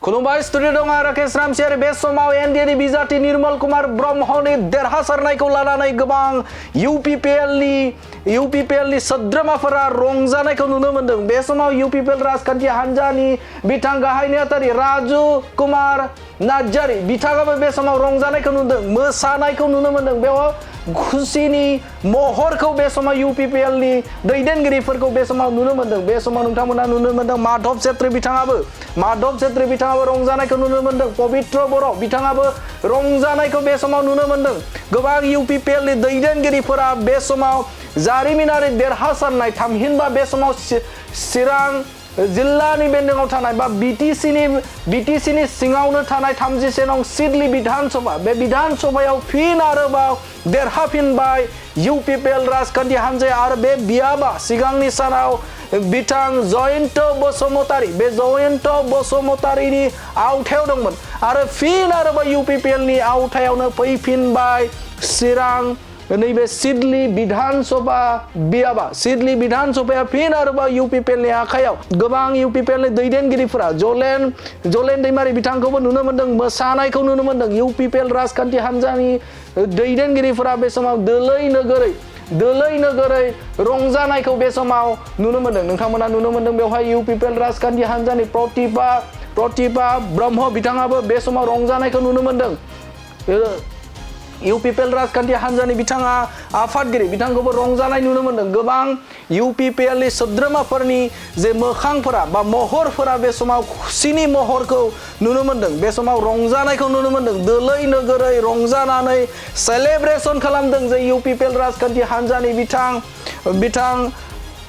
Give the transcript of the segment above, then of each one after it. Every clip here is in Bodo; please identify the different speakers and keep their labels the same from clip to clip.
Speaker 1: खुलुमबाय स्टुडिअ दं राकेश रामसियारि बे समाव एनडिएनि बिजाथि निर्मल कुमार ब्रह्मनि देरहासारनायखौ लानानै गोबां यूपीपीएलनि सोद्रोमाफोरा रंजानायखौ नुनो मोनदों। बे समाव यूपीपीएल राजखान्थि हान्जानि बिथां गाहाय नेहाथारि राजु कुमार नार्जारी बिथाङाबो बे समाव रंजानायखौ नुदों, मोसानायखौ नुनो मोनदों। बेयाव खुसिनि महरखौ बे समाव यूपीपीएलनि दैदेनगिरिफोरखौ बे समाव नुनो मोनदों। बे समाव नोंथांमोना नुनो मोनदों माधव छेत्री बिथाङाबो रंजानायखौ नुनो मोनदों। पवित्र बर' बिथाङाबो रंजानायखौ बे समाव नुनो मोनदों। गोबां यूपीपीएलनि दैदेनगिरिफोरा बे समाव जारिमिनारि देरहासारनाय थामहिनबा बे समाव चिरां जिल्लानि बेन्दोङाव थानाय बा बीटीसीनि सिङावनो थानाय 37 नं सिडली विधानसभा बे विधानसभायाव फिन आरोबाव देरहाफिनबाय यूपीपीएल राजखान्थि हान्जाया आरो बे बियाबा सिगांनि सानाव बिथां जयन्त बसुमतारी बे जयन्त बसुमतारीनि आवथायाव दंमोन आरो फिन आरोबाव यूपीपीएलनि आवथायावनो फैफिनबाय चिरां नैबे सिडली विधानसभा बियाबा सिडली विधानसभाया फिन आरोबाव यूपीपीएलनि आखायाव। गोबां यूपीपीएलनि दैदेनगिरिफोरा जलेन दैमारी बिथांखौबो नुनो मोनदों, मोसानायखौ नुनो मोनदों। यूपीपीएल राजखान्थि हान्जानि दैदेनगिरिफोरा बे समाव दोलै नोगोरै रंजानायखौ बे समाव नुनो मोनदों। नोंथांमोना नुनो मोनदों बेवहाय यूपीपीएल राजखान्थि हान्जानि प्रतिभा ब्रह्म बिथाङाबो बे समाव रंजानायखौ नुनो मोनदों। यूपीपीएल राजखान्थि हान्जानि बिथाङा आफादगिरि बिथांखौबो रंजानाय नुनो मोनदों। गोबां यूपीपीएलनि सोद्रोमाफोरनि जे मोखांफोरा बा महरफोरा बे समाव खुसिनि महरखौ नुनो मोनदों। बे समाव रंजानायखौ नुनो मोनदों। दोलै नोगोरै रंजानानै सेलेब्रेसन खालामदों जे यूपीपीएल राजखान्थि हान्जानि बिथां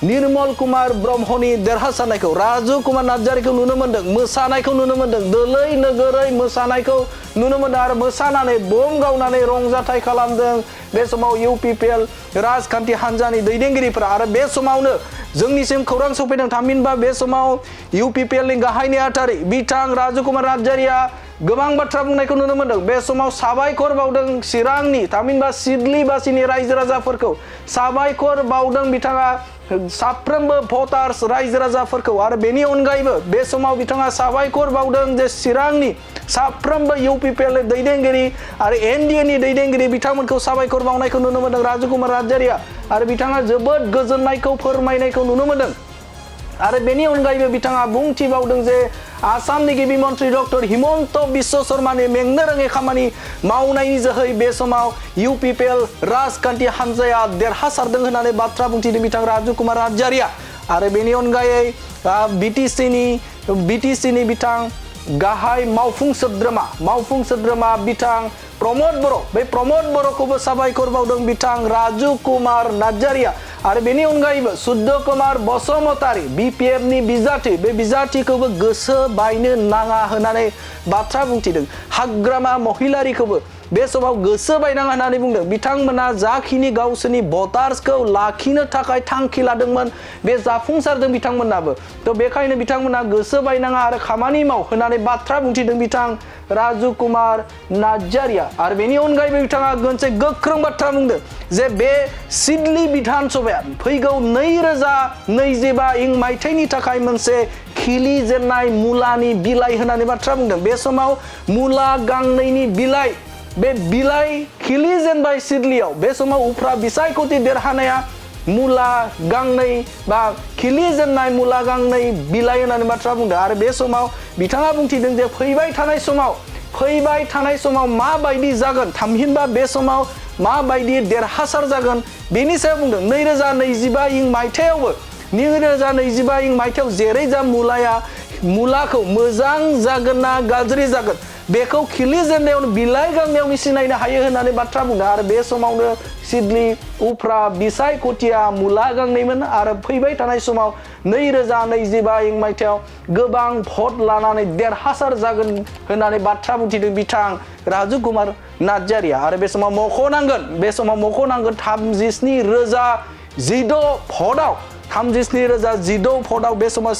Speaker 1: निर्मल कुमार ब्रह्मनि देरहासारनायखौ। राजु कुमार नार्जारीखौ नुनो मोनदों, मोसानायखौ नुनो मोनदों, दोलै नोगोरै मोसानायखौ नुनो मोनदों आरो मोसानानै बम गावनानै रंजाथाय खालामदों बे समाव यूपीपीएल राजखान्थि हान्जानि दैदेनगिरिफोरा। आरो बे समावनो जोंनिसिम खौरां सफैदों थामहिनबा बे समाव यूपीपीएलनि गाहाय नेहाथारि बिथां राजु कुमार नार्जारीया गोबां बाथ्रा बुंनायखौ नुनो मोनदों। बे समाव साबायखर बावदों चिरांनि थामहिनबा सिडलीबासिनि रायजो राजाफोरखौ साबायखर बावदों बिथाङा साफ्रोमबो भटार्स रायजो राजाफोरखौ। आरो बेनि अनगायैबो बे समाव बिथाङा साबायखर बावदों जे चिरांनि साफ्रोमबो यूपीपीएल दैदेनगिरि आरो एनडिएनि दैदेनगिरि बिथांमोनखौ साबायखर बावनायखौ नुनो मोनदों राजु कुमार नार्जारीया। आरो बिथाङा जोबोद गोजोननायखौ फोरमायनायखौ नुनो मोनदों। आरो बेनि अनगायैबो बिथाङा बुंथि बावदों जे आसामनि गिबि मन्त्रि डक्टर हिमन्त बिश्व शर्मानि मेंनो रोङै खामानि मावनायनि जोहै बे समाव यूपीपीएल राजखान्थि हान्जाया देरहासारदों होननानै बाथ्रा बुंथिदों बिथां राजु कुमार नार्जारीया। आरो बेनि अनगायै बीटीसीनि बिथां गाहाय मावफुं सोद्रोमा बिथां प्रमोद बर' बे प्रमोद बर'खौबो साबायखर बावदों बिथां राजु कुमार नार्जारीया। आरो बेनि अनगायैबो सुद्ध कुमार बसुमतारी बीपीएफनि बिजाथि बे बिजाथिखौबो गोसो बायनो नाङा होननानै बाथ्रा बुंथिदों। हाग्रामा महिलारिखौबो बे समाव गोसो बायनाङा होननानै बुंदों। बिथांमोना जाखिनि गावसोरनि भटार्सखौ लाखिनो थाखाय थांखि लादोंमोन बे जाफुंसारदों बिथांमोनाबो। थ' बेखायनो बिथांमोना गोसो बायनाङा आरो खामानि माव होननानै बाथ्रा बुंथिदों बिथां राजु कुमार नार्जारीया। आरो बेनि अनगायैबो बिथाङा मोनसे गोख्रों बाथ्रा बुंदों जे बे सिडली विधानसभाया फैगौ 2025 मायथाइनि थाखाय मोनसे खिलिजेननाय मुलानि बिलाइ होननानै बाथ्रा बुंदों। बे समाव मुला गांनैनि बिलाइ बे बिलाइ खिलिजेनबाय सिडलीयाव। बे समाव उफ्रा बिसायख'थि देरहानाया मुला गांनै बा खिलिजेननाय मुला गांनै बिलाइ होननानै बाथ्रा बुंदों। आरो बे समाव बिथाङा बुंथिदों जे फैबाय थानाय समाव माबायदि जागोन थामहिनबा बे समाव माबायदि देरहासार जागोन बेनि सायाव बुंदों। 2025 मायथाइयाव जेरै जा मुलाखौ मोजां जागोन ना गाज्रि जागोन बेखौ खिलिजेननायावनो बिलाइ गांनायावनो सिनायनो हायो होननानै बाथ्रा बुंदों। आरो बे समावनो सिडली उफ्रा बिसायख'थिया मुला गांनैमोन आरो फैबाय थानाय समाव 2025 मायथाइयाव गोबां भट लानानै देरहासार जागोन होननानै बाथ्रा बुंथिदों बिथां राजु कुमार नार्जारीया। आरो बे समाव मख'नांगोन 37,016 भटआव बे समाव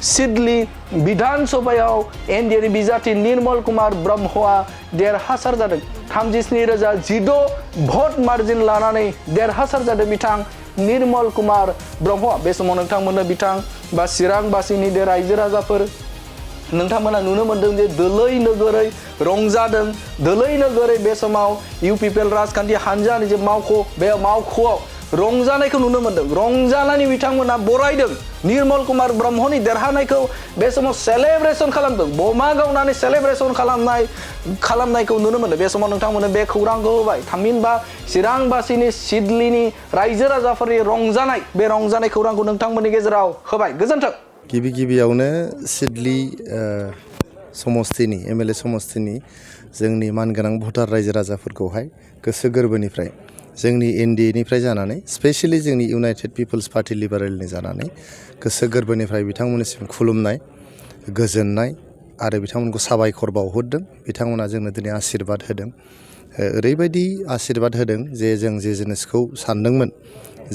Speaker 1: सिडली विधानसभायाव एनडिएनि बिजाथि निर्मल कुमार ब्रह्मआ देरहासार जादों। 37,016 भट मार्जिन लानानै देरहासार जादों बिथां निर्मल कुमार ब्रह्म। बे समाव नोंथांमोननो बिथां बा चिरांबासिनि रायजो राजाफोर नोंथांमोना नुनो मोन्दों जे दोलै नोगोरै रंजादों दोलै नोगोरै बे समाव इउपिपिएल राजखान्थि हान्जानि जे मावख' बे मावख'आव रंजानायखौ नुनो मोन्दों रंजानानै बिथांमोना बरायदों निर्मल कुमार ब्रह्मनि देरहानायखौ बे समाव सेलेब्रेसन खालामदों बमा गावनानै सेलेब्रेसन खालामनायखौ नुनो मोन्दों बे समाव नोंथांमोना बे खौरांखौ होबाय थामहिनबा चिरांबासिनि सिडलीनि रायजो राजाफोरनि रंजानाय बे रंजानाय खौरांखौ नोंथांमोननि गेजेराव होबाय गोजोन्थों
Speaker 2: गिबियावनो सिडली समस्तिनि एमएलए समस्तिनि जोंनि मानगोनां भटार रायजो राजाफोरखौहाय गोसो गोरबोनिफ्राय जोंनि एनडिएनिफ्राय जानानै स्पेशली जोंनि इउनाइटेड पिपल्स पार्टी लिबारेलनि जानानै गोसो गोरबोनिफ्राय बिथांमोननिसिम खुलुमनाय गोजोननाय आरो बिथांमोनखौ साबायखर बावहरदों बिथांमोना जोंनो दिनै आशीर्बाद होदों ओरैबायदि आशीर्बाद होदों जे जों जे जिनिसखौ सानदोंमोन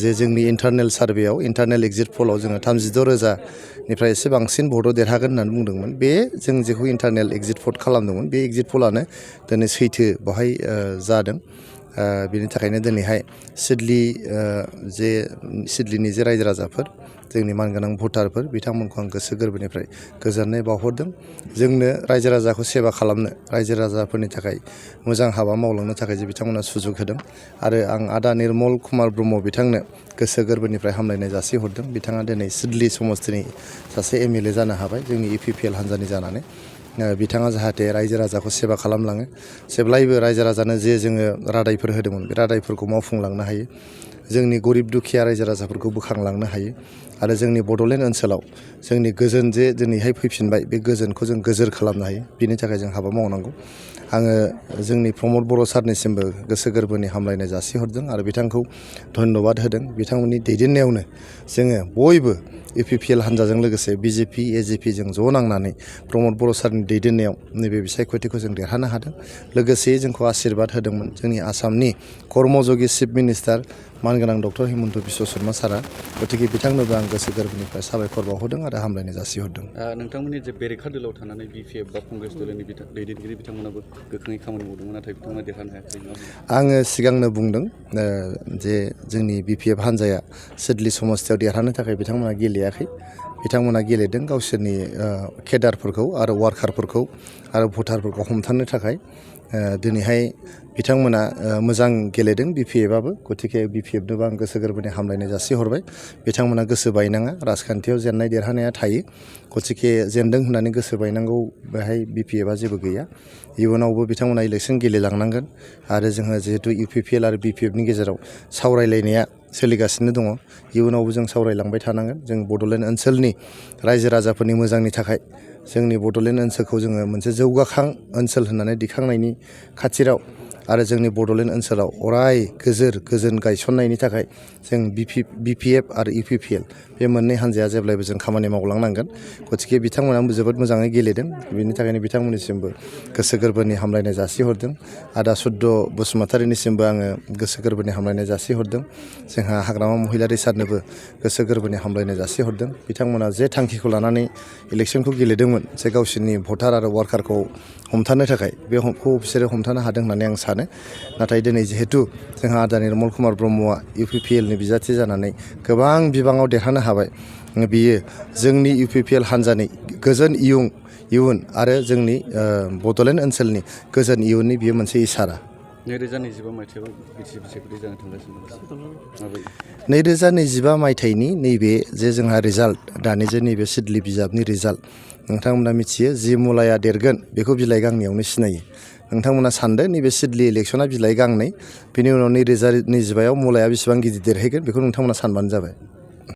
Speaker 2: जे जोंनि इन्टारनेल सार्भेयाव इन्टारनेल एग्जिट पलाव जोङो 36,000निफ्राय एसे बांसिन भटआव देरहागोन होननानै बुंदोंमोन बे जों जेखौ इन्टारनेल एग्जिट पल खालामदोंमोन बे एग्जिट पलानो दिनै सैथो बाहाय जादों बिनि थाखायनो दिनैहाय सिडलीनि जे रायजो राजाफोर जोंनि मानगोनां भटारफोर बिथांमोनखौ आं गोसो गोरबोनिफ्राय गोजोननाय बावहरदों जोंनो रायजो राजाखौ सेबा खालामनो रायजो राजाफोरनि थाखाय मोजां हाबा मावलांनो थाखाय जे बिथांमोना सुजुग होदों आरो आं आदा निर्मल कुमार ब्रह्म बिथांनो गोसो गोरबोनिफ्राय हामलायनाय जासिहरदों बिथाङा दिनै सिडली समस्तिनि सासे एमएलए जानो हाबाय जोंनि इउपिपिएल हान्जानि जानानै बिथाङा जाहाथे रायजो राजाखौ सेबा खालामलाङो जेब्लायबो रायजो राजानो जे जोङो रादायफोर होदोंमोन बे रादायफोरखौ मावफुंलांनो हायो जोंनि गरिब दुखिया रायजो राजाफोरखौ बोखांलांनो हायो आरो जोंनि बड'लेण्ड ओनसोलाव जोंनि गोजोन जे दिनैहाय फैफिनबाय बे गोजोनखौ जों गोजोर खालामनो हायो बिनि थाखाय जों हाबा मावनांगौ आङो जोंनि प्रमद बर' सारनिसिमबो गोसो गोरबोनि हामलायनाय जासिहरदों आरो बिथांखौ धन्यबाद होदों बिथांमोननि दैदेननायावनो जोङो बयबो इउपिपिएल हान्जाजों लोगोसे बिजेपि एजिपि जों ज' नांनानै प्रमद बर' सारनि दैदेननायाव नैबे बिसायख'थिखौ जों देरहानो हादों लोगोसे जोंखौ आशीर्बाद होदोंमोन जोंनि आसामनि कर्मयोगी चिफ मिनिस्टार मानगोनां डक्टर हिमन्त बिश्व शर्मा सारा गतिके बिथांनोबो आं गोसो गोरबोनिफ्राय साबायखर बावहरदों आरो हामलायनाय जासिहरदों
Speaker 3: नोंथांमोननि जे बेरेखा दोलोआव थानानै बिपिएफ बा कंग्रेस दोलोनि दैदेनगिरि बिथांमोनाबो गोख्रोङै खामानि मावदोंमोन नाथाय बिथांमोना देरहानो हायाखै
Speaker 2: आङो सिगांनो बुंदों जे जोंनि बिपिएफ हान्जाया सिडली समस्तियाव देरहानो थाखाय बिथांमोना गेलेयाखै बिथांमोना गेलेदों गावसोरनि केडारफोरखौ आरो वार्कारफोरखौ आरो भटारफोरखौ हमथानो थाखाय दिनैहाय बिथांमोना मोजां गेलेदों बिपिएफआबो गतिके बिपिएफनोबो आं गोसो गोरबोनि हामलायनाय जासिहरबाय बिथांमोना गोसो बायनाङा राजखान्थियाव जेननाय देरहानाया थायो गतिके जेनदों होननानै गोसो बायनांगौ बेहाय बिपिएफआ जेबो गैया इयुनावबो बिथांमोना इलेक्सन गेलेलांनांगोन आरो जोङो जिहेतु इउपिपिएल आरो बिपिएफनि गेजेराव सावरायलायनाया सोलिगासिनो दङ इयुनावबो जों सावरायलांबाय थानांगोन जों बड'लेण्ड ओनसोलनि रायजो राजाफोरनि मोजांनि थाखाय जोंनि बड'लेण्ड ओनसोलखौ जोङो मोनसे जौगाखां ओनसोल होननानै दिखांनायनि खाथिराव आरो जोंनि बड'लेण्ड ओनसोलाव अराय गोजोन गायसननायनि थाखाय जों बिपिएफ आरो इउपिपिएल बे मोननै हान्जाया जेब्लायबो जों खामानि मावलांनांगोन गतिके बिथांमोनाबो जोबोद मोजाङै गेलेदों बेनि थाखायनो बिथांमोननिसिमबो गोसो गोरबोनि हामलायनाय जासिहरदों आदा सुद्द बसुमतारिनिसिमबो आङो गोसो गोरबोनि हामलायनाय जासिहरदों जोंहा हाग्रामा महिलारि सारनोबो गोसो गोरबोनि हामलायनाय जासिहरदों बिथांमोना जे थांखिखौ लानानै इलेक्सनखौ गेलेदोंमोन जे गावसोरनि भटार आरो वार्कारखौ हमथानो थाखाय बेखौ बिसोरो हमथानो हादों होननानै आं सानो नाथाय दिनै जिहेतु जोंहा आदा निर्मल कुमार ब्रह्मआ इउपिपिएलनि बिजाथि जानानै गोबां बिबाङाव देरहानो हाबाय बियो जोंनि इउपिपिएल हान्जानि गोजोन इयुन आरो जोंनि बड'लेण्ड ओनसोलनि गोजोन इयुननि बियो मोनसे इसारा
Speaker 3: 2025 मायथाइयाव बिसायख'थि जानो थांगासिनो
Speaker 2: 2025 मायथाइनि नैबे जे जोंहा रिजाल्ट दानि जे नैबे सिडली बिजाबनि रिजाल्ट नोंथांमोना मिथियो जि मुलाया देरगोन बेखौ बिलाइ गांनैयावनो सिनायो नोंथांमोना सानदो नैबे सिडली इलेक्सना बिलाइ गांनै बिनि उनाव 2025आव मुलाया बेसेबां गिदिर देरहैगोन बेखौ नोंथांमोना सानबानो जाबाय